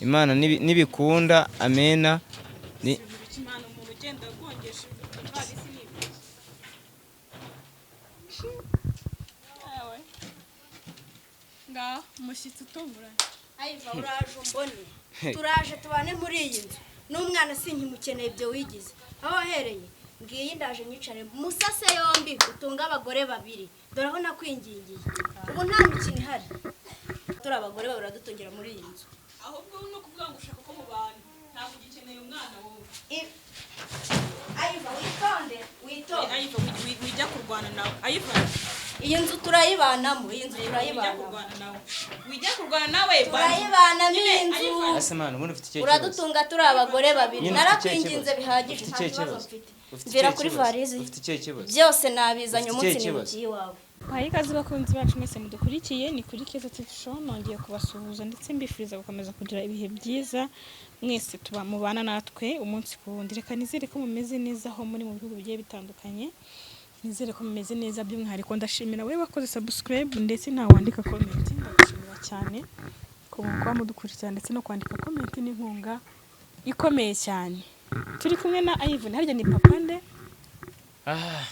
Imana nibikunda, amena. Imana, umuntu ugenda agongesha ivarisi ni ibiki? Yawe. Ngaho umushyitsi utunguranye. Ayiva, uraje umbone, turaje tubane muri iyi nzu n'umwana, sinkimukeneye. Ibyo wigize aho wahereye, ngiyi ndaje nyicare musase yombi, utunge abagore babiri. Dore aho nakwingingiye, ubu nta mikino ihari, turi abagore babiri uradutungira muri iyi nzu. Ahubwo ni ukuvuga ngo ushaka ko mubana, ntabwo ugikeneye umwana wowe. Ayiva, witonde, witonde. Ayiva, wijya kurwana nawe, Ayiva. Iyi nzu turayibanamo, iyi nzu Wijya turayibanamo. kurwana nawe, wijya kurwana nawe. Turayibanamo iyi nzu. Ayiva. Ese Mana, ubundi ufite ikihe kibazo? Uradutunga turi abagore babiri. Nyine ufite ikihe Narakwinginze kibazo? bihagije. Ufite Nta ikihe kibazo kibazo? mfite. Ufite Mvira ikihe kuri kibazo? varizi. Ufite ikihe kibazo? Byose nabizanye. Ufite Umunsi ikihe kibazo? nimugiye iwawe. Baha ikaze bakunzi bacu mwese mudukurikiye, ni kuri Keza TV Show. Nongeye kubasuhuza ndetse mbifuriza gukomeza kugira ibihe byiza mwese tuba mubana natwe umunsi ku wundi. Reka nizere ko mumeze neza aho muri mu bihugu bigiye bitandukanye, nizere ko mumeze neza. By'umwihariko ndashimira wowe wakoze subscribe ndetse ntawe wandika comment, ndagushimira cyane ku kuba mudukurikira ndetse no kwandika comment n'inkunga ikomeye cyane. Turi kumwe na Ivan, harya ni papa nde? Ah,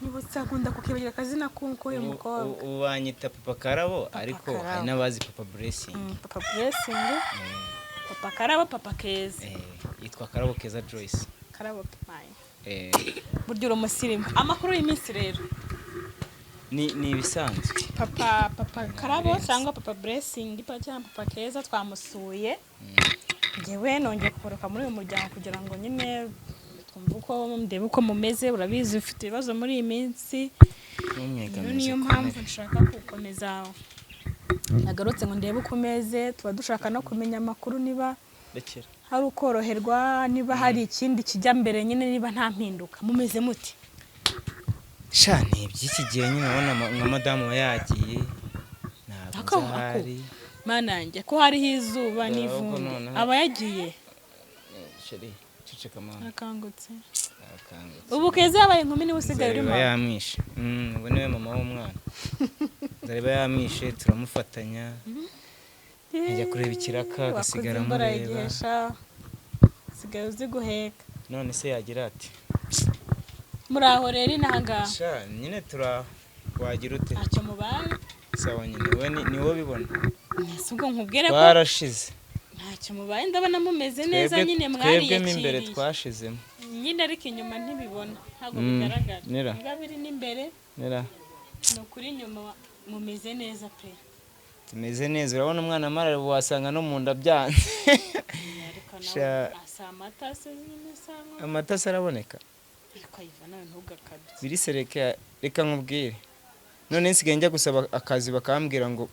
Nibutse akunda kukibagira akazina k'uyu mukobwa. Ubu banyita Papa Karabo, ariko Karabo. hari n'abazi Papa Blessing. Papa Blessing, Papa Karabo, Papa Keza. Yitwa Karabo Keza Joyce. Karabo mayi. Burya uri umusirimu. Amakuru y'iminsi rero? Ni ibisanzwe. Papa Karabo cyangwa Papa Blessing cyangwa Papa Keza twamusuye. Ngewe nongeye kugaruka muri uyu muryango kugira ngo nyine twumve uko, ndebe uko mumeze. Urabizi, ufite ibibazo muri iyi minsi. Rero Ntumwegamize niyo kamere. mpamvu nshaka gukomeza nagarutse ngo ndebe uko umeze. Tuba dushaka no kumenya amakuru, niba Rekera. hari ukoroherwa, niba hari ikindi kijya mbere nyine, niba nta mpinduka. Mumeze muti? Sha, ni iby'iki gihe nyine, ubona nka madamu aba yagiye, ntabwo nzi aho ari. Mana yanjye, ko hariho izuba Ahubwo n'ivumbi. noneho- Aba yagiye. Chérie, ceceka mama. Arakangutse. Arakangutse. Ubu Keza yabaye inkumi, niwe usigaye uri Nzareba mama. yamwishe. Ubu niwe mama w'umwana. Nzareba yamwishe, turamufatanya ajya kureba ikiraka, Wakoze agasigara imbura amureba. igihe sha, usigaye uzi guheka. None se yagira ati Muri aho rero inahangaha? Sha, nyine turaho, wagira ute? Ntacyo mubaye. Sawa nyine, wowe ni wowe ubibona. Ese ubwo nkubwire ko Twarashize. ntacyo mubaye? Ndabona mumeze neza. Nyine Twebwe mo imbere mwariyakiriye. twashizemo. Nyine ariko inyuma ntibibona, ntabwo bigaragara. Nira. Niba biri n'imbere. Nira. Ni ukuri inyuma mumeze neza pe. Tumeze neza. Urabona umwana amara, wasanga no mu nda byanze. Ariko Sha. nawe asa amata se nyine asa nkaho Amata se araboneka? Ariko Ayiva, nawe ntugakabye. Birise, reka reka nkubwire. None nsigaye njya gusaba akazi bakambwira ngo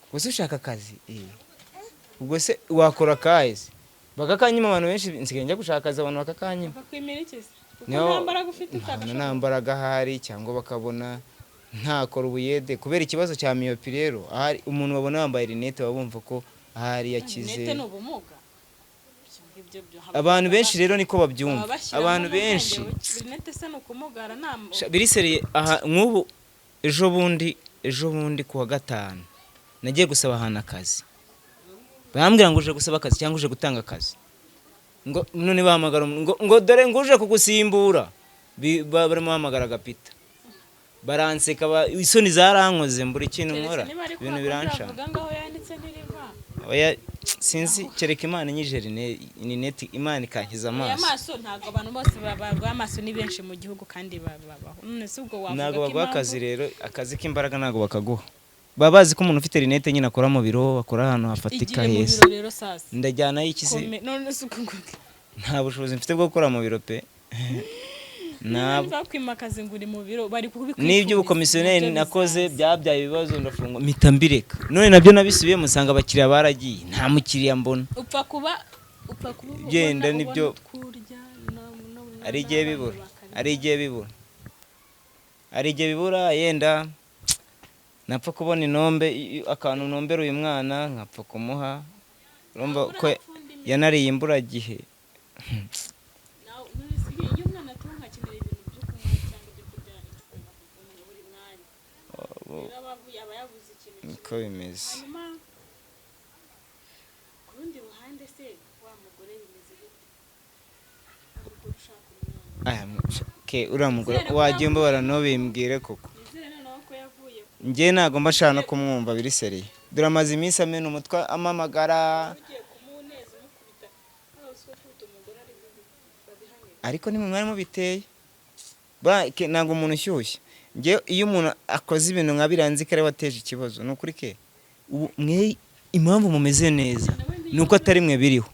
"Ubwo se ushaka akazi? Eh. Ubwo se wakora akahe se?" Bakakanyima. Abantu benshi, nsigaye njya gushaka akazi abantu bakakanyima. Bakakwimira iki se? Kuko Niho- nta mbaraga ufite. Nkabona Utagashobora. nta mbaraga ahari, cyangwa bakabona ntakora ubuyede kubera ikibazo cya myopie. Rero ahari umuntu babona wambaye rinete, baba bumva ko ahari yakize. Rinete ni ubumuga? Ibyo ngibyo byo Abantu benshi rero niko babyumva. Baba bashyiramo Abantu n'ubwenge benshi. buke. Rinete se ni ukumugara? Nta Sha, biriseriye aha. Nk'ubu ejo bundi ku wa gatanu nagiye gusaba ahantu akazi, barambwira ngo uje gusaba akazi cyangwa uje gutanga akazi? Ngo none bahamagara umuntu, ngo dore ngo uje kugusimbura. Barimo bahamagara agapita, baranseka, isoni zarankoze, mbura ikintu nkora. Keretse niba ari Ibintu kwa kundi biranshanga. bavuga ngo aho yanditse ntiriva. Oya, sinzi, kereka Imana inyije rinete, Imana ikankiza Aya amaso. maso, ntabwo abantu bose barwaye amaso, ni benshi mu gihugu kandi babaho. None se ubwo wavuga Ntabwo ko baguha impamvu- akazi rero, akazi k'imbaraga ntabwo bakaguha. Baba bazi ko umuntu ufite rinete nyine akora mu biro, akora ahantu hafatika Igire mu heza. biro rero sasa. Ndajyanayo iki se? None se ubwo ngo Nta bushobozi mfite bwo gukora mu biro pe, ntabwo. Niba bakwimakaza ngo uri mu biro, bari kubikwifuriza. N'iby'ubukomisiyoneri Nabyo nakoze bizaza. byabyaye ibibazo, ndafungwa, mpita mbireka. None nabyo nabisubiyemo, usanga abakiriya baragiye, nta mukiriya mbona. Upfa kuba ubona Genda ubona nibyo- utwurya Hari igihe n'abantu bibura. bakarya. Hari igihe bibura, hari igihe bibura. Yenda napfa kubona inombe, akantu nombera uyu mwana nkapfa kumuha, urumva ko yanariye imburagihe. Nawe none se iyo umwana atunga akenera ibintu byo kunywa cyangwa ibyo kurya agomba kubona buri mwanya, rero aba yabuze ikintu kimwe. Niko bimeze. Hanyuma ku rundi ruhande Se wa mugore bimeze bite? Wa mugore ushaka umwana. Aya, ke uriya mugore wagiye umbabara ntubimbwire koko. Nizere noneho ko yavuye ku Njye ntabwo mba nshaka no kumwumva biri sérieux. Dore amaze iminsi amena umutwe amamagara. Ugiye kumuneza umukubita, aho si ukubita umugore ari bibi, babihanirwa. Ariko nimwe mwari mubiteye. Ke ntabwo umuntu ushyushye, njye iyo umuntu akoze ibintu nka biriya nzi ko ariwe wateje ikibazo. Ni ukuri ke, ubu mwe impamvu mumeze neza ni uko atari mwe biriho.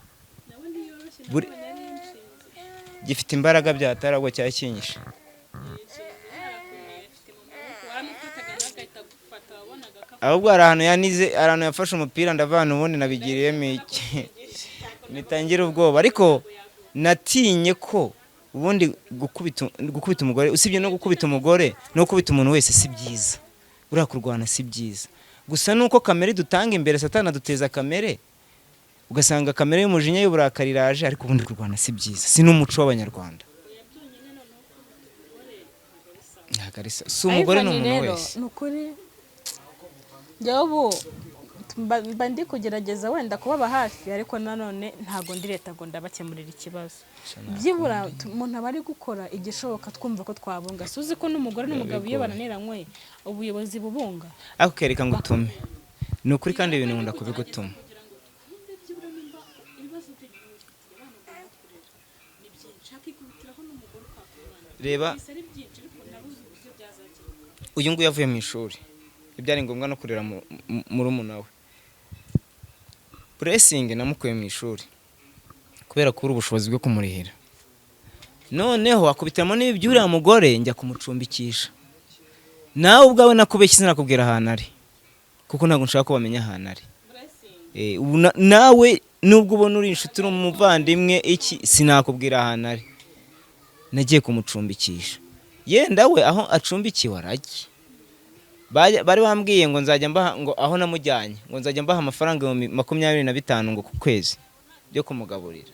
Nawe ntiyoroshye. Nawe nari inshinzi. Gifite imbaraga byatari, ahubwo cyakinyishe. Inshinzi yarakomeye, afite mu maboko, waramufataga nawe agahita agufata, wabonaga ko Ahubwo hari ahantu yanize, hari ahantu yafashe umupira, ndavana ubundi nabigiriyemo iki mitangira ubwoba. Ariko natinye ko ubundi gukubita umugore, usibye no gukubita umugore, no gukubita umuntu wese si byiza. Buriya kurwana si byiza, gusa nuko kamere dutanga imbere, Satani aduteza kamere, ugasanga kamere y'umujinya, y'uburakari iraje. Ariko ubundi kurwana si byiza, si n'umuco w'Abanyarwanda. Ntabwo ari si umugore, ni Ivan umuntu rero, wese. Ni ukuri njyewe ubu mba ndi kugerageza wenda kubaba hafi, ariko nanone ntabwo ndi leta ngo ndabakemurira ikibazo. Byibura umuntu aba ari gukora igishoboka, twumva ko twabunga. Si uzi ko n'umugore n'umugabo iyo bananiranywe ubuyobozi bubunga? Ariko kereka ngo utume, ni ukuri, kandi ibintu nkunda kubigutuma. Kugira ngo twumve byibura nimba ibibazo dufitiye abana ugomba kurera ni byinshi, hakikubitiraho n'umugore ukaka umwana. Reba. Bisa ari byinshi, ariko nabuze uburyo byazakemuka. Uyu nguyu avuye mu ishuri, ibyari ngombwa no kurera murumuna we Blessing. Namukuye mu ishuri kubera kubura ubushobozi bwo kumurihira, noneho akubitiramo n'ibi by'uriya mugore, njya kumucumbikisha. Nawe ubwawe nakubeshye, sinakubwira ahantu ari kuko ntabwo nshaka ko bamenya ahantu ari. Ubu nawe nubwo ubona uri inshuti, uri umuvandimwe iki, sinakubwira ahantu ari. Nagiye kumucumbikisha, yenda we aho acumbikiwe arajya. Bari bambwiye ngo nzajya mbaha, ngo aho namujyanye ngo nzajya mbaha amafaranga 25,000 ngo ku kwezi byo kumugaburira.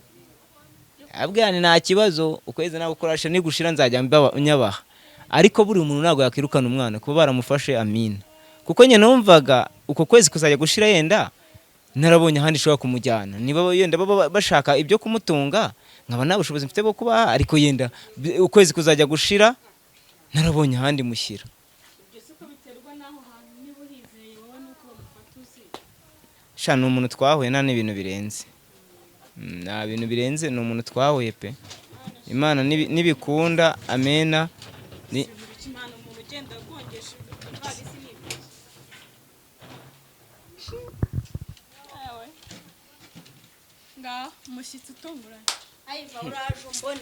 Abwira nti nta kibazo, ukwezi ntabwo ukoresha nigushira nzajya nyabaha. Ariko buri muntu ntabwo yakwirukana umwana kuba baramufashe, amina, kuko njye numvaga uko kwezi kuzajya gushira yenda narabonye ahandi nshobora kumujyana, niba yenda baba bashaka ibyo kumutunga nkaba nta bushobozi mfite bwo kubaha, ariko yenda ukwezi kuzajya gushira narabonye ahandi mushyira. Ibyo si ko biterwa n'aho hantu, niba uhizeye wowe nuko bamufata uzi. Sha, ni umuntu twahuye, nta n'ibintu birenze. Nta bintu birenze, ni umuntu twahuye pe. Imana nibikunda, amena ni Imana, umuntu ugenda agongesha ivarisi ni ibiki? Yawe. Ngaho umushyitsi utunguranye. Ayiva, uraje umbone,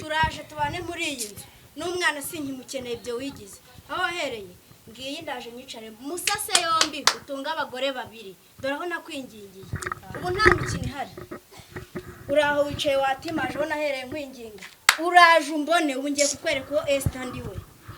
turaje tubane muri iyi nzu n'umwana sinkimukeneye. Ibyo wigize aho wahereye, ngiyi ndaje nyicare musase yombi, utunge abagore babiri. Dore aho nakwingingiye, ubu nta mikino ihari. Uraho wicaye watimaje, aho nahereye nkwinginga, uraje umbone. Ubu ngiye kukwereka uwo Esita ndi we.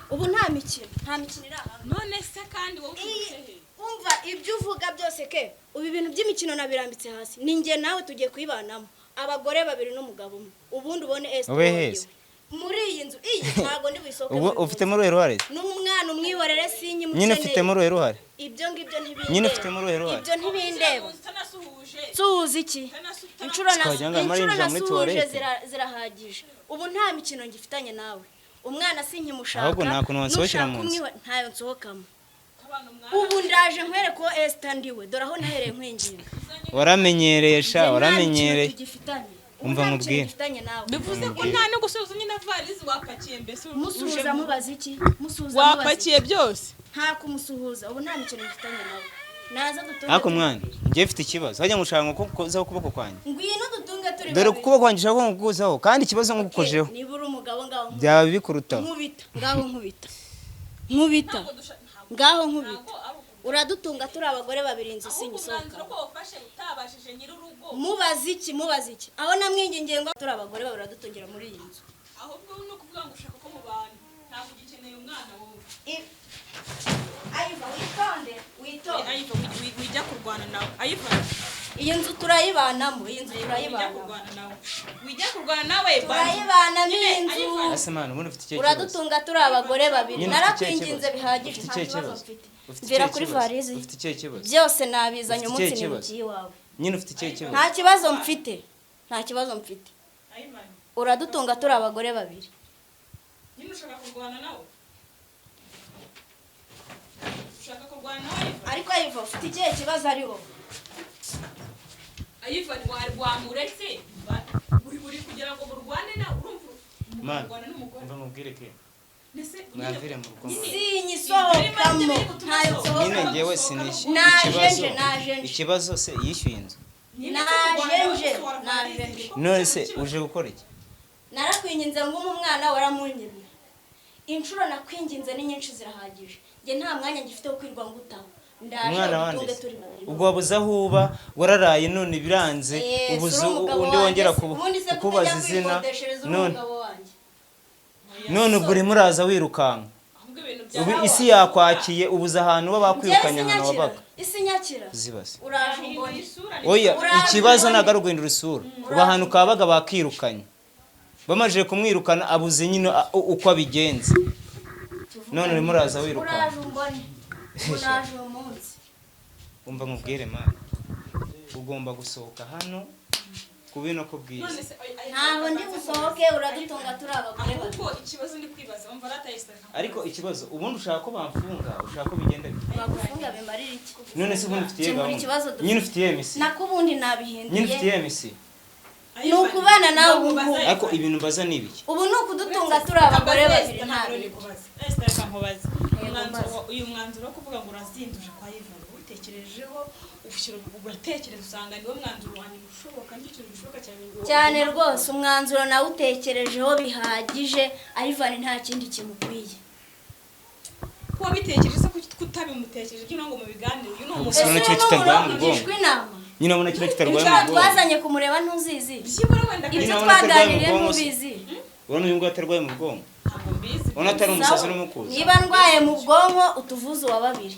Ubu nta mikino, nta mikino iri aha. None se kandi wowe uturutse he? Umva, ibyo uvuga byose ke, ubu ibintu by'imikino nabirambitse hasi. Ni njye nawe tugiye kuyibanamo, abagore babiri n'umugabo umwe. Ubundi ubone Esita Ube wongewe. hese? Muri iyi nzu iyi ntabwo ndi buyisohoke. Ubu ufitemo uruhe ruhare? N'umwana umwihorere, sinkimukeneye. Nyine ufitemo uruhe ruhare? Ibyo ngibyo ntibindeba. Nyine ufitemo uruhe ruhare? Ibyo ntibindeba. Utanasuhuje. Nsuhuza iki? Inshuro Twagira ngo arimo inshuro arinjira muri nasuhuje toilette. zirahagije. Ubu nta mikino ngifitanye nawe, umwana sinkimushaka. Ahubwo nta kuntu wansohokera Nushaka mu nzu. Ntayo nsohokamo. Ubu ndaje nkwereke uwo Esita ndiwe. Dore aho nahereye nkwinginga. Waramenyereye sha. Njye nta mikino Waramenyereye. tugifitanye. Ubu Umva nta mikino nkubwire. ngifitanye nawe. Bivuze ko nta no gusuhuza nyine, varizi wapakiye mbese uje Musuhuza mubaza iki? Musuhuza mubaza iki? Wapakiye byose. Nta kumusuhuza, ubu nta mikino ngifitanye nawe. Naza dutunge Ariko turi mwana, babiri. njye mfite ikibazo, hajya ngo ushaka ngo kuzaho ukuboko kwanjye. Ngwino dutunge turi Dore babiri. ukuboko kwanjye ushaka ngo kukuzaho, kandi ikibazo ngukojeho Okay, niba uri umugabo, ngaho nkubita. byaba bikurutaho. Nkubita ngaho, nkubita, nkubita ngaho, nkubita. Uradutunga turi abagore babiri, inzu sinyisohoka. Ko wafashe utabashije nyir'urugo. Mubaza iki? Mubaza iki? Aho namwingingiye ngo turi abagore babiri, uradutungira muri iyi nzu. Ahubwo ni ukuvuga ngo ushaka ko mu bantu ntabwo ugikeneye umwana wowe. Ayiva, witonde, witonde. Ayiva, wijya kurwana nawe, ayiva. Iyi nzu turayibanamo, iyi nzu Wijya turayibanamo. kurwana nawe, wijya kurwana nawe. Turayibanamo iyi nzu. Ese mwana, ubundi ufite ikihe kibazo? Uradutunga turi abagore babiri. Nyine ufite ikihe Narakwinginze kibazo? bihagije. Ufite Nta ikihe kibazo kibazo? mfite. Ufite Mvira ikihe kuri kibazo? varizi. Ufite ikihe kibazo? Byose nabizanye Ufite umunsi ikihe kibazo? nimugiye iwawe. Nyine ufite ikihe kibazo? Nta kibazo mfite, nta kibazo mfite. Ivan, Uradutunga turi abagore babiri. Nyine ushaka kurwana nawe? Ushaka kurwana nawe, Ivan? Ariko Iva, ufite ikihe kibazo ari wowe? Ivan, wamuretse uri kugira ngo murwane nawe, urumva? Man, Murwana n'umugore. umva mubwire ke. Ndetse Mwamvire mu rugo, man. Sinyisohokamo, ntayo Nyine nsohokamo. njyewe sinishyuye. Naje Ikibazo, nje, naje nje. ikibazo se yishyuye inzu? Naje nje, naje nje. None se uje gukora iki? Narakwinginze ngo umpe umwana, waramunyimye. Inshuro nakwinginze ni nyinshi, zirahagije. Njye nta mwanya ngifite wo kwirwa ngutaho. Ndaje Umwana udutunge wande? turi babiri. Ubwo wabuze aho uba, wararaye none biranze. Eh, Ubuze si uri umugabo undi wanjye wongera se? Ubundi se kukubaza kutajya izina. kwikodeshereza uri None umugabo wanjye? none ubwo urimo uraza wirukanka. Ahubwo ibintu Ubu byawe isi yakwakiye, ubuze ahantu uba, bakwirukanye Njyewe ahantu sinyakira. wabaga. Isi nyakira. Zibase. Uraje umbone. Isura. Oya, Uraje ikibazo umbone. ntabwo ari uguhindura isura. Ubu ahantu kabaga bakirukanye, bamajije kumwirukana abuze nyine uko abigenza. None urimo uraza wirukanka. Uraje umbone. Ubu naje uwo munsi. Umva nkubwire, mana, ugomba gusohoka hano ku bino ko bwiza. None se Ntabwo ndi busohoke, uradutunga turi abagore babiri. Ahubwo ikibazo ndi kwibaza, wumva ratayiseka? Ariko ikibazo, ubundi ushaka ko bamfunga, ushaka ko bigenda bite? Bagufunga bimarira iki? None se ubundi ufitiye Kemura gahunda? ikibazo dufite. Nyine ufitiye misi? Nako ubundi Nyine nabihinduye. ufitiye misi? Ni ukubana nawe ubu ngubu. Ariko ibintu mbaza ni ibiki? Ubu ni ukudutunga turi abagore babiri, nta bindi. Reka nkubaze. Yego, mbaza. Uyu mwanzuro wo kuvuga ngo urazinduje kwa Ivan, ubitekerejeho, ushyira uratekereza usanga niwo mwanzuro wa nyuma ushoboka, nicyo kintu gishoboka cyane? Cyane rwose, umwanzuro nawutekerejeho bihagije. Ivan nta kindi kimukwiye. Kuba bitekereje se, kuki kutabimutekereje kugira ngo mubiganire? Uyu ni Gusa umuntu urabona Ese kino uyu ni kitarwaye umuntu mu wo bwonko. kugishwa inama? Nyine urabona kino kitarwaye Inshuro mu bwonko. twazanye kumureba ntuzizi? Byibura wenda Ibyo Nyine urabona atarwaye mu twaganiriye bwonko se? ntubizi? Urabona uyu nguyu atarwaye mu bwonko? Ntabwo mbizi. Urabona atari umusazi Sawa. n'umukuzi? Niba ndwaye mu bwonko, utuvuze uwa babiri,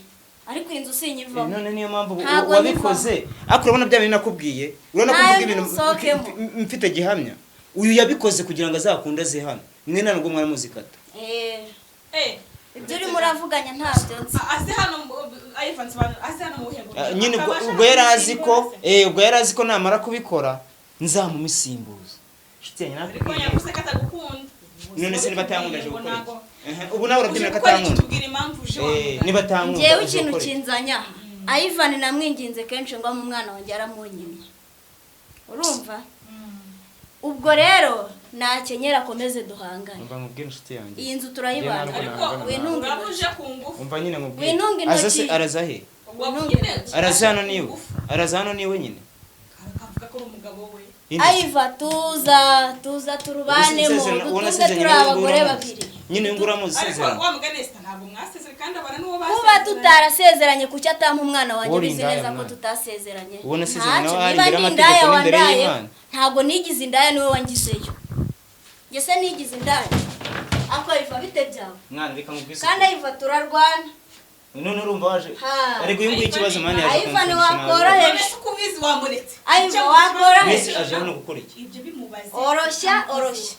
ariko iyi nzu sinyivamo. None niyo mpamvu Ntabwo wabikoze. Ariko urabona bya bintu nakubwiye, urabona ko Ntayo mvuga ibintu ntimusohokemo. mfite gihamya. Uyu yabikoze kugira ngo azakunde aze hano, mwe nta nubwo mwaramuzikata. Eh, Eh, ibyo urimo uravuganya ntabyo nzi. Aze hano Ivan, sobanura, aze hano mu buhe buryo? Ah, nyine ubwo Akabasha ubwo yari azi ko kumusimbura se? ubwo yari azi ko namara kubikora nzamumusimbuza. Inshuti yanjye, Ariko nakubwiye. yavuze ko atagukunda. None se niba atankunda aje gukora Ntabwo- iki? Ehe, ubu nawe Uje urabyemera ko gukora iki? atankunda? Tubwira impamvu uje Eh, wamugana. niba atankunda Ngewe uje ikintu gukora iki? kinzanya aha, Ivan namwinginze kenshi ngo ampe umwana wanjye, yaramunyimye. Urumva, ubwo rero nakenyera akomeze duhangane. Umva nkubwire, inshuti yanjye. Iyi nzu turayibana. Njye Ariko ntabwo Wintunga uraba uje ku ngufu. Umva nyine nkubwire. Wintunga intoki. Aza se araza he? Nyine Araza hano niwe, araza hano niwe nyine. Akavuga ko ari umugabo we. Ayiva, tuza tuza turubanemo, Ubwo dutunge nasezeranye turi nawe abagore uramuzi. babiri. Nyine uyu nguyu uramuzi, Ariko isezerano. wa mugani Esther, ntabwo mwasezeranye kandi abana n'uwo Kuba basezeranye. tutarasezeranye, kuki atampa umwana wanjye? Wowe uri Ubizi indaya, neza ko mwana. tutasezeranye. Ubona asezeranye Ntacyo, nawe hari niba imbere ndi indaya y'amategeko n'imbere wandaye. y'Imana. Ntabwo nigize indaya, niwe wangizeyo. Njye se nigize indaya? Ako Ayiva, bite byawe? Mwana, reka nkubwise. Kandi Ayiva, turarwana. None urumva waje Ha. ariko uyu nguyu ikibazo, mani, yaje Ayiva, kumfungisha. ntiwakoroheje. None se uko ubizi wamuretse? Ayiva, Icyo wakoroheje. Mbese aje hano gukora iki? Ibyo bimubaze. Oroshya, oroshya.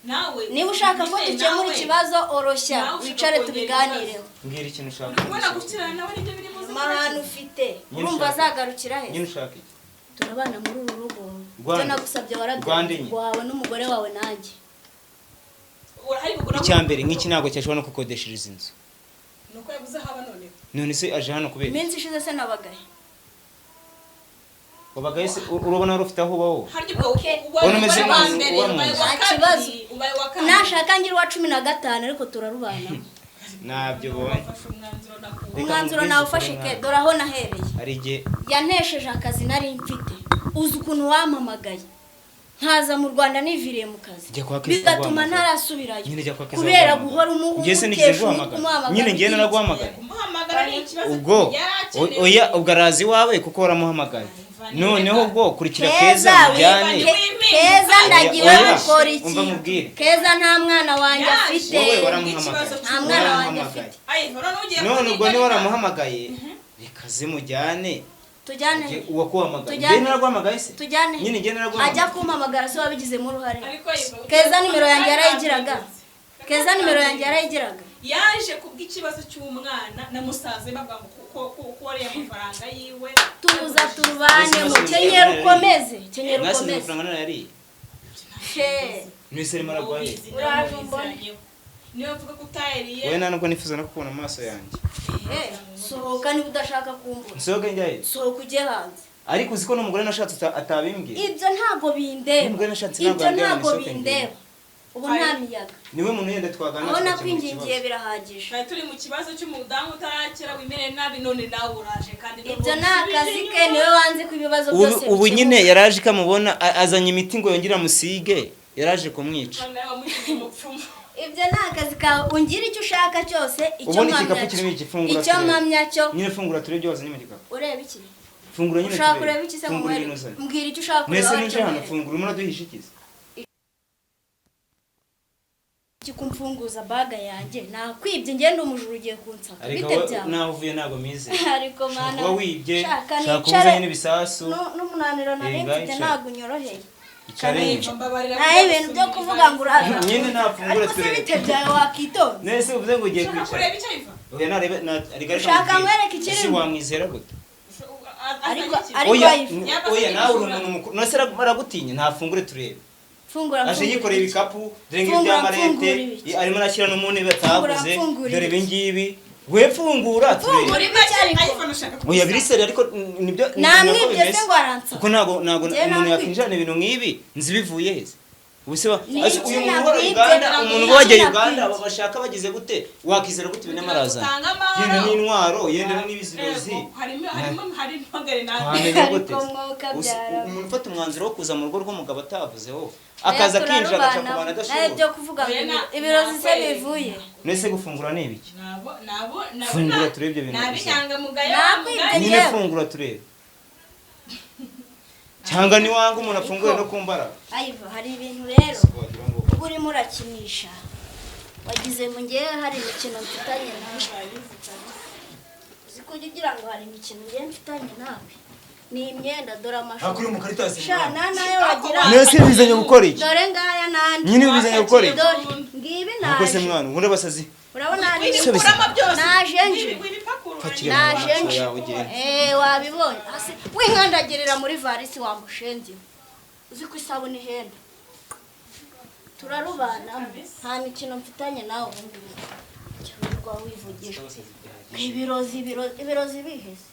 Nawe Niba ushaka ko nyine dukemura nawe, ikibazo, oroshya, nawe ushaka wicare kongera tubiganireho. Mbwira ikintu ushaka. Uri kubona gukirana nawe nibyo biri buze. Amahane ufite, Nyine urumva ushaka. azagarukira he? Nyine ushaka iki? Turabana muri uru rugo. Rwanda. Ibyo nagusabye Rwanda warabyo enye. wawe n'umugore wawe nanjye. Icya mbere nk'iki, ntabwo cyashobora no kukodeshereza inzu. Nuko yabuze aho aba noneho. None se aje hano kubera iki? Iminsi ishize se nabagaye? Wabagaye se urabona wari ufite aho uba wowe? Harya ubwo Okay. ubaye Ubona umeze umugore wa nk'umuntu mbere, uba mu ubaye nzu. uwa Nta kibazo. kabiri, ubaye uwa kane. Nashaka ngira uwa 15, ariko turarubana. Ntabyo ubonye. Wafashe umwanzuro nakuwe. Reka Umwanzuro nkubwize nawufashe ukuri, ke. mwana. Dore aho nahereye. Hari igihe Yantesheje akazi nari mfite. Uzi ukuntu wampamagaye nkaza mu Rwanda niviriye mu kazi, Jya kwa Kristo bigatuma guhamagara. ntarasubirayo Nyine jya kwa Kristo kubera guhamagara. guhora Njye se nigeze umutesha umutwe, guhamagara? umuhamagara Nyine njye ugira iki? naraguhamagaye. Kumuhamagara ni ikibazo. Ubwo Yari akenewe. oya, ubwo araza iwawe kuko waramuhamagaye. Noneho ubwo kurikira Keza, Keza mujyane. Keza ndagiwe Oya, gukora iki? umva nkubwire. Keza nta mwana wanjye Yaje. afite. Wowe waramuhamagaye. Nta mwana wanjye Waramuhamagaye. afite. Ayi, none ugiye None ubwo kumwigarika. niba waramuhamagaye, reka ze mujyane. Tujyane. Njye uwakuhamagaye, Tujyane. njye naraguhamagaye se? Tujyane. Nyine njye naraguhamagaye. Ajya kumpamagara se wabigizemo uruhare? Ariko Ayiva, Keza nimero yanjye yarayigiraga. Keza nimero yanjye yarayigiraga. Yaje kubw'ikibazo cy'umwana na musaza we, bavuga ngo ko wariye amafaranga yiwe. Tuza turubanemo, kenyera ukomeze, kenyera Mwasize ukomeze. amafaranga narayariye. He. Mwese arimo aragwaye. Ubizi, Uraje nawe umbone. ubiziranyeho. Niba mvuga ko utayariye. Wowe nta nubwo nifuza no kukubona mu maso yanjye. He, sohoka niba udashaka kumbura. Nsohoke njyahe? Sohoka ujye hanze. Ariko uzi ko n'umugore nashatse atabimbwira? Ibyo ntabwo bindeba. N'umugore nashatse ntabwo Ibyo yambwira ngo ntabwo nisohoke ngende. bindeba, ubu nta miyaga. Niwe muntu yenda twaganira Aho tugakemura nakwingingiye ikibazo. birahagije. Twari turi mu kibazo cy'umudamu utarakira, wimereye nabi, none nawe uraje kandi Ibyo ni akazi ke, niwe wanze ko ibibazo Ubu byose ubu nyine bikemuka. yaraje ikamubona azanye imiti ngo yongere amusige, yaraje kumwica. None nawe wamugize umupfumu. Ibyo ni akazi kawe, ungira icyo ushaka cyose, icyo Ubundi mpamya igikapu cyo, kirimo iki? Fungura icyo turebe. mpamya cyo. Nyine fungura turebe ibyo wazanye mu gikapu. Ureba iki? Fungura nyine Ushaka turebe. kureba iki se? Fungura Ngo ibintu uzanye. mbwira icyo ushaka kureba. Mwese Wacu ninjira hano. mbere. Fungura, urimo uraduhisha ikizi. Iki kumfunguza baga yanjye? Nakwibye? Ngende umujura ugiye kunsaka? Ariko Bite wowe byawe? naho uvuye ntabwo mize. Ariko mana, Kuba wibye, shaka shaka nicare. ubuzanye n'ibisasu. N'umunaniro nari Eh, mfite ngaho ntabwo unyoroheye. Icare nyine. Mbabarira. Naho ibintu byo kuvuga ngo uraza, Nyine nafungura ariko se turebe. bite byawe, wakitonze? Nese uvuze ngo ugiye Ushaka kwicara. kureba icyo iva? Oya, narebe ariko Ushaka mubwire. nkwereke ikirimo? Ese wamwizera gute? Ariko ariko Oya, ayifu Yaba oya, se nawe uri ibijura. umuntu mukuru. None se aragutinya? Ntafungure turebe. Fungura, Aje mfungura yikoreye ibiki? ibikapu, dore ngibi Fungura, by'amarete, mfungura ibiki? arimo arashyira no mu ntebe ataguze, Fungura, mfungura dore ibi ibiki? ngibi. We fungura turebe. Muri make Ariko. iPhone ushaka Oya, biriseri, ariko nibyo Namwibye niko se bimeze. ngo aransaka? Kuko ntabwo Njye umuntu nakwibye. yakwinjirana ibintu nk'ibi nzi bivuye he? Ubu se Ni ese iki uyu muntu uhora nakwibye? Uganda, Ni umuntu iki uba wagiye nakwibye? Uganda, aba bashaka bagize gute? Wakizera gute ibintu arazana? Utanga amahoro. Yenda n'intwaro, yenda n'ibizirozi. Yego, harimo grenade. Wamenya gute? Ariko mwuka byara. Umuntu ufata umwanzuro wo kuza mu rugo rw'umugabo atavuzeho, akaza akinjira agaca ku bantu Nawe adashoboye. byo kuvuga ngo Oya, ibirozi se nakwereka. bivuye? Nese gufungura ni ibiki? Nabo Fungura turebe ibyo bintu ni gusa. ab'inyangamugayo. Nakwibye. Bamugaye. Nyine Yewe. fungura turebe, cyangwa niwanga umuntu afungure no ku mbaraga. Ayiva, hari ibintu rero Wagira ngo uba urimo urakinisha, wagize ngo ngewe hari imikino mfitanye nawe. Uzi ko ujya ugira ngo hari imikino ngewe mfitanye nawe? Ni imyenda, dore Hakuri amashusho. umukaritasi. Sha, nta nayo wagira. Nese bizanye gukora iki? Dore ngaya n'andi. Nyine bizanye gukora iki? Dore ngibi, Ntabwo se naje. mwana ubundi abasazi. Urabona hari Wibikuramo byose. Naje nje. Wibipakurura. Pakira Naje mu nje. yawe ugende. Eh, wabibonye hasi winkandagirira muri varisi wa mushenzi. Uzi ko isabune ihenda? Turarubanamo, nta mikino mfitanye nawe. Ubundi wirirwa wivugisha ibirozi, ibirozi, ibirozi bihese.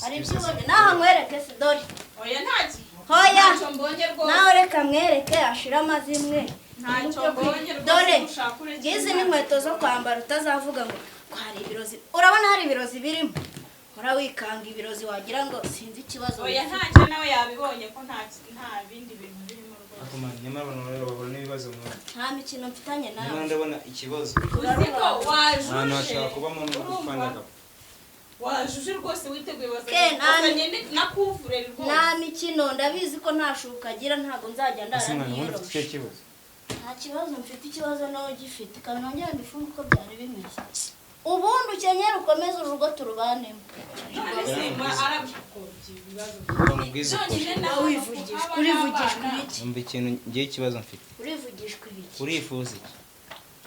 Hari ibyo ubonye naho? Nkwereke se? Dore. Oya, ntacyo. Hoya. Ntacyo mbonye rwose. Nawe reka mwereke ashire amazimwe. Ntacyo mbonye rwose. Dore Ushaka ureke. ngizi n'inkweto zo kwambara, utazavuga ngo hari ibirozi. Urabona hari ibirozi birimo? Urawikanga ibirozi, wagira ngo sinzi ikibazo. Oya, ntacyo, nawe yabibonye ko nta bindi bintu birimo rwose. Ariko man, nyamara abantu rero bahura n'ibibazo mwana. Nta mikino mfitanye Nyamara nawe. ndabona ikibazo. Uzi ko wajuje. Ahantu hashobora kubamo no Urumva? gupfa ndagapfa. Wajuje rwose, witeguye, Ke, wazanye na kuvureri rwose. Nta mikino, ndabizi ko nta shuka agira, ntabwo nzajya ndara Ese mwana ubundi ufite ntiyoroshe. ikihe kibazo? Nta kibazo mfite, ikibazo nawe ugifite. Kandi nongere mbifunge uko byari bimeze. Ubundi ukenyere ukomeze urugo turubanemo. None se arabikobye ibibazo? Bamubwize ukuri. Byonyine nawe Wivugishwa, urivugishwa ibiki? Umva ikintu ngiye, ikibazo mfite. Urivugishwa ibiki? Urifuza iki?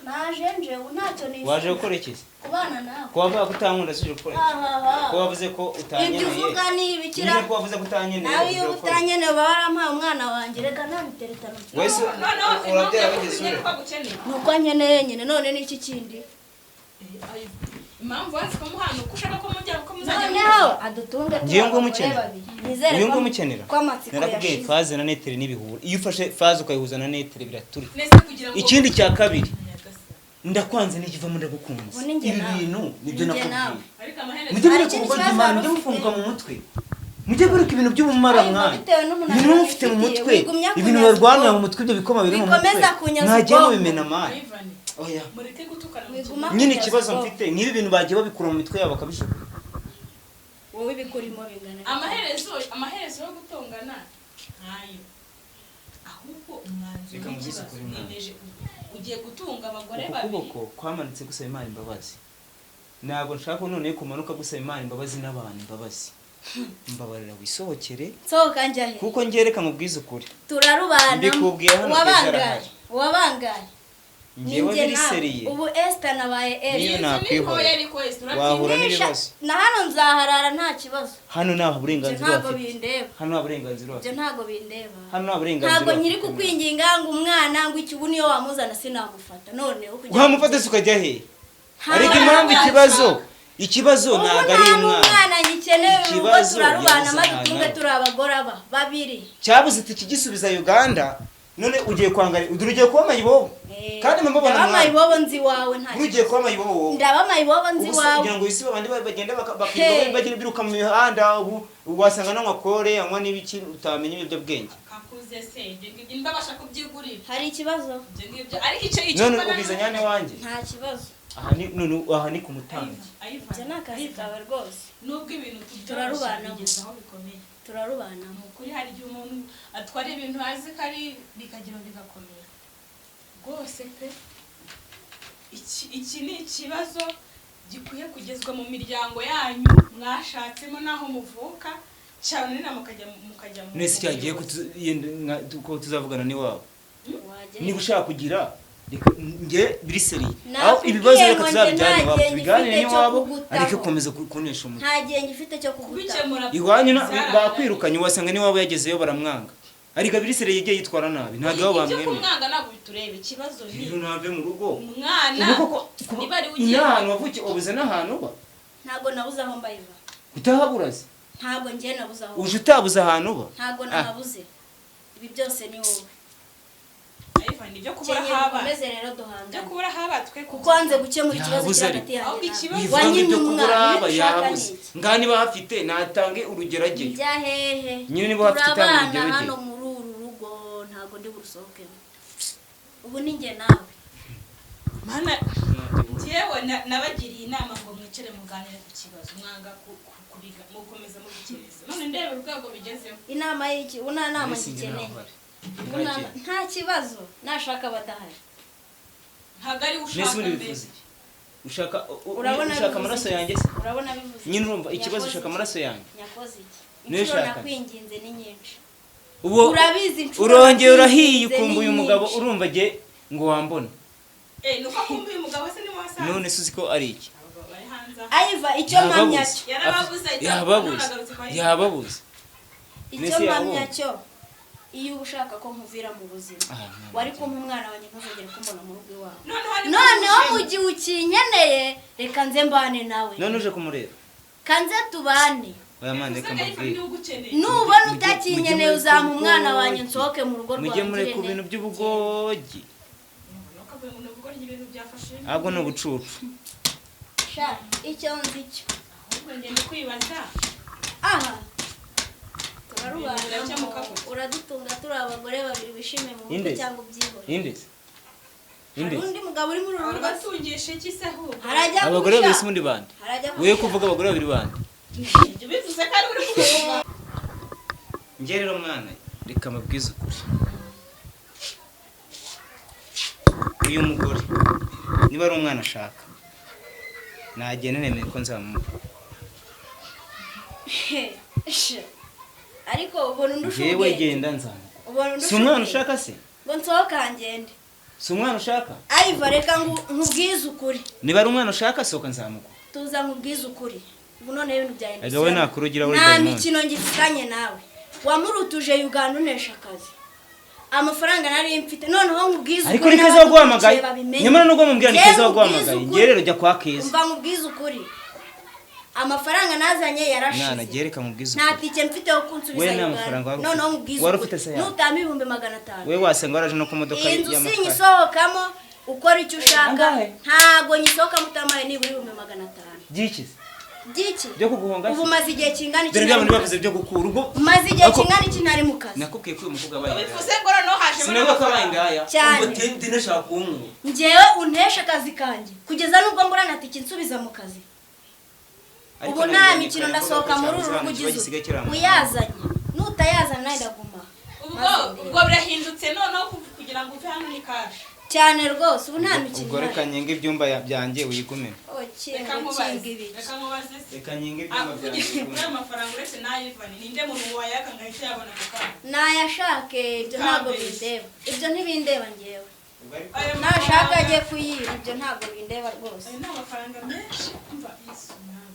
Naje nje ubu ntacyo nifuza. Waje gukora iki se? Kubana nawe. Ko wavuga ko utankunda, sije gukora iki? Ahaha. Ko wavuze ko utanyeneye? Ibyo uvuga ni ibikira. Nyine ko wavuze ko utanyeneye, Nawe iyo uje gukora iki? utanyeneye uba warampaye umwana wanjye. Reka nta miteretano mfite. Wese Noneho impamvu urabyara wigeze yakutumye urera? ko agukeneye. Nuko nkeneye nyine, none ni iki kindi? Impamvu wanze kumuhana uko ushaka ko mujya ko muzajya Noneho adutunge Ngiye ngo turi abagore mukenera. babiri. Nizere Uyu ko nguyu umukenera. ko amatsiko Narakubwiye, yashize. phase na neutre n'ibihura. Iyo ufashe phase ukayihuza na neutre biraturika. Nese kugira ngo Ikindi cya kabiri, ndakwanze n'ikivamo ndagukunze. Ubu ni njye Ibi nawe. bintu nibyo Ni njye nakubwiye. nawe. Ariko amaherezo Mujye Hari mureka ikindi ubugoryi kibazo mwana, wari mujye ufite? mufunguka mu mutwe, mujye mureka ibintu by'ubumara Ariko mwana. bitewe n'umunaniro Ibintu mufite mu wifitiye, mutwe, wigumya ibintu kunyaza barwanira mu ubwonko. mutwe, ibyo bikoma biri mu mutwe, Wikomeza kunyaza mwagiye ubwonko. mubimena mani. Ivan, Oya. mureke gutukana mu Wiguma Nyine kunyaza ikibazo ubwonko. mfite, nk'ibi bintu bagiye babikura mu mitwe yabo bakabishuka. Wowe ibikurimo bingana bite? Amaherezo yo gutongana ntayo, ahubwo umwanzuro Reka mubwize w'ikibazo ukuri, mwana. wiyemeje ugiye gutunga abagore Uku babiri. kuboko kwamanutse gusaba Imana imbabazi, ntabwo nshaka ko noneho kumanuka gusaba Imana imbabazi n'abantu imbabazi. Mbabarira wisohokere. Nsohoka njya he? Kuko ngereka mubwize ukuri. Turarubanamo. Mbikubwiye hano, Keza Uwabangaye? arahari. Uwabangaye? Njyewe Ninjye biri nawe. seriye. Ubu Esther nabaye Niyo Esther. Iyi nzu ni nakwihorera. ntoya ariko Esther, Wahura urabyibuha. n'ibibazo. Na hano nzaharara nta kibazo. Hano nta Ibyo burenganzira ntabwo bafite. bindeba. Hano nta burenganzira Ibyo bafite. ntabwo bindeba. Hano nta burenganzira Ntabwo bafite. nkiri kukwinginga ngo umwana ngo iki, ubu niyo wamuzana sinamufata. Noneho kugira ngo- Wamufata se ukajya he? Nta Ariko mwana impamvu nshaka. ikibazo Ubu ntabwo ari nta umwana. n'umwana ngikeneye, urugo Ikibazo turarubana yabuze maze ahantu utunge aba. turi abagore aba babiri. Cyabuze iti kigisubiza Uganda, none ugiye kwangara, dore ugiye kuba mayibobo. Kandi mama ubona Ndaba mwana. mayibobo nzi iwawe nta Uri ugiye kuba mayibobo wowe. Ndaba mayibobo nzi Ubu se iwawe. kugira ngo isi babandi bagenda Hey. bakirirwa bagenda biruka mu mihanda, ubu wasanga n'anywa kore, anywa n'ibiki utamenya ibiyobyabwenge. Kakuze se, ibyo ngibyo ndabasha kubyigurira. Hari ikibazo? Ibyo ngibyo ariko icyo None mbona ubizanye hano iwanjye. Nta kibazo. Aha ni none aha ni ku mutambyi. Ivan, Ibyo ni akazi Ivan, kawe rwose. Nubwo ibintu tubyoroshya Turarubanamo. bigeze aho bikomeye. Turarubanamo. Ni ukuri hari igihe umuntu atwara ibintu azi ko ari bikagira bigakomera rwose pe. Iki ni ikibazo gikwiye kugezwa mu miryango yanyu mwashatsemo n'aho muvuka cyane, na mukajya mu Nese cyagiye buyobozi. ko tuzavugana n'iwabo. Wajya Niba ushaka kugira, reka nge biri seriye. Nakubwiye Aho ibibazo reka ngo njye tuzabijyane nta iwabo, gihe tubiganire ngifite cyo n'iwabo, kugutaho. areke gukomeza kunesha umutwe. Nta gihe ngifite cyo kugutaho. Kubikemura Iwanyu byararangiye. bakwirukanye, wasanga n'iwabo yagezeyo baramwanga. Ariko biri seriye yagiye yitwara nabi, ntabwo iwabo Ibyo bamwemera. kumwanga ntabwo bitureba, ikibazo ni Rero nave mu rugo. umwana. Ubu koko Niba ari we ugiye n'ahantu wavukiye wabuze n'ahantu uba. Ntabwo nabuze aho mbayiva. Utahabura se? Ntabwo njye nabuze aho. Uje utabuze ahantu uba? Ntabwo Ah. nahabuze. Ibi byose ni wowe. Ivan, ibyo kubura Kenyera haba ukomeze rero ibyo duhangane. kubura haba twe Kuko wanze gukemura ikibazo Yabuze kiri ariko. hagati yanjye Ahubwo nawe. ikibazo- Wivuga ngo Wanyimye ibyo kubura umwana, haba ibyo ushaka ni yabuze. iki? Ngaha niba hafite natange urugero ajyeyo. Njya hehe? Nyine niba hafite itanga Turabana urugero hano ujyeyo. muri uru rugo, ntabwo ndi burusohokemo. Ubu ni njye nawe. Mana, njyewe nabagiriye inama ngo mwicare muganire ku kibazo, mwanga kubiga mukomeza mubikereza, none ndeba urwego bigezeho. Inama y'iki? Ubu nta nama Mbese njye ngikeneye. ntaho bari. Ubu nta kibazo, nashaka badahari. Ntabwo ari we Mbese ushaka ubundi mbere. bivuze iki? Ushaka Urabona ushaka bivuze amaraso iki? yanjye se? Urabona bivuze Nyine iki? urumva ikibazo, Nyakoze ushaka iki? amaraso yanjye. Nyakoze iki? Niyo Inshuro ushaka. nakwinginze ni nyinshi. Ubu Urabizi inshuro urongeye urahiye nakwinginze ukumva ni uyu mugabo nyinshi. urumva jye ngo wambona. Nuko akumva uyu mugabo se niwe wasanze. None se uzi ko ari iki? Abagabo bari hanze aho. Ayiva, icyo mpamya Yababuze. cyo Yarababuze, ahita Yababuze. none agarutse kwa Ivan. Yababuze. Icyo Mbese mpamya yabonye? cyo, iyo uba ushaka ko nkuvira mu buzima, Ah, mwana wari wanjye. kumpa umwana wanjye ntuzongere kumbona mu rugo iwawe. Noneho ari Noneho kumujena. mu gihe ukinkeneye, reka nze mbane nawe. None uje kumureba. Kanze tubane. Oya mwana, reka Uvuze ngo Ivan mbabwire. niwe ugukeneye. Nubona Mujye- utakinkeneye, mujye uzampa mureka umwana wanjye ubugogi. nsohoke mu rugo Mujye mureka rwanjye. ibintu by'ubugogi. Nuko avuye ngo ni ubugoryi, ibintu byafashe. Ahubwo ni ubucucu. Sha, icyo nzi cyo Ahubwo njye ndi kwibaza. Aha turarubana, Birakemuka gute? uradutunga turi abagore babiri, wishime mu mutwe Inde? cyangwa ubyihorere. Inde se? Hari Inde se? undi mugabo uri muri uru rugo se? Urabatungisha iki se ahubwo? Harajya Abagore babiri gusha. se ubundi bande? Harajya Wowe gusha. kuvuga abagore babiri bande? Ibyo bivuze ko ari uri kuvuga. Njye rero mwana, reka mbabwize ukuri. Uyu mugore niba ari umwana ashaka, nagenda nemeye ko nzamuha. Sha. Ariko ubona undusha Njyewe ubwenge. genda nzamuha. Ubona undusha Si umwana ubwenge. ushaka se? Ngo nsohoka ngende. Si umwana ushaka? Ayiva, reka nkubwize ukuri. Niba ari umwana ushaka, sohoka nzamuha. Tuza nkubwize ukuri. Ubu noneho ibintu byahindutse. Erega wowe nakurugira uri Nta dayimoni. mikino ngifitanye nawe. Wamurutuje Uganda unesha akazi. Amafaranga nari mfite, noneho nkubwize Ariko ukuri, ni Keza waguhamagaye. n'abadukurikiye babimenye. Nyamara nubwo mubwira ni Njyewe Keza waguhamagaye. nkubwize Njye rero jya kwa Keza. Umva nkubwize ukuri, amafaranga nazanye Mwana, yarashize. jye reka nkubwize Nta ukuri. tike mfite yo kunsubiza We nta Uganda. mafaranga wari ufite. Noneho nkubwize Wari ukuri, ufite se yawe? nutama 500,000, We wasanga waraje no ku modoka iyi nzu y'amakara. sinyisohokamo, ukora icyo ushaka. Angahe? Ntago nyisohokamo utamaye nibura 500,000. Byiki se? Byiki? Byo kuguhonga Ubu se? maze igihe kingana iki Dore bya ntari bintu mu bavuze kazi? byo gukura ubwo. Maze igihe Ako- kingana iki ntari mu kazi? Nakubwiye ko uyu mukobwa abaye indaya. Bivuze ngo noneho hajemo Sinavuga ko abaye indaya. Cyane. Ubwo tente nashaka kunkura. Njyewe untesha akazi kanjye kugeza n'ubwo mbura na tike nsubiza mu kazi. Ariko Ubu nta nabibonye mikino, kare, ndasohoka mvuga ko muri uru cyabuze rugo hano, kiba ugize gisigaye kiri aho. uyazanye, nutayazana nawe ndaguma. Ubwo birahindutse noneho kugira ngo uve hano ni kashi. Cyane rwose, ubu nta mikino Ubwo reka ihari. nyenge ibyumba byanjye wigumire. Oh, kinga Reka kinga nkubaze. ibiki? Reka nkubaze se. Reka nyenge ibyumba byanjye Uvugisha kuri wigumire. ayo mafaranga uretse n'ayivani, ninde muntu wayaka ngo ahite yabona ako kanya? Nayashake, ibyo ntabwo Kabeza. bindeba, ibyo ntibindeba ngewe. Ubwo ariko Ayo Nashaka mafaranga- agiye kuyiba, ibyo ntabwo bindeba rwose. Ayo ni amafaranga menshi, umva Yesu mwana.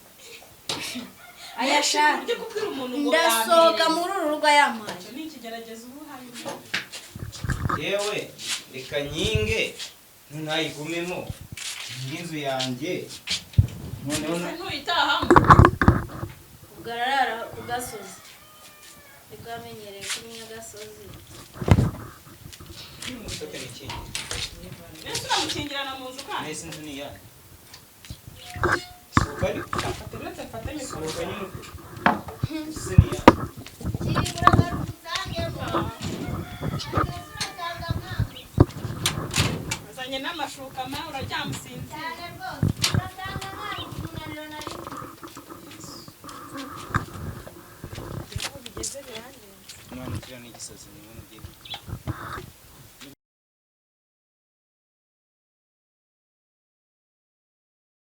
Ayashaka. Ujye kubwira umuntu ngo Ndasohoka yampereze. muri uru rugo yampaye. Icyo ni ikigeragezo uba uhaye umuntu. Yewe, reka nyinge ntayigumemo, inzu yanjye noneho Ese ntuyitahamo? Ubwo ararara ku gasozi, nibwo amenyereye kumenya agasozi. Musoke nikingi. Ese uramukingirana mu nzu kandi? Nahise inzu ni iyanyu. Sohoka ariko. Fata, uretse mfate mikoro. Sohoka nyine ubwo. Inzu ni iyanyu. Azanye n'amashuka ma, uraryama usinzira. Umwana ukira n'igisazi, nibona ugiye gupfa.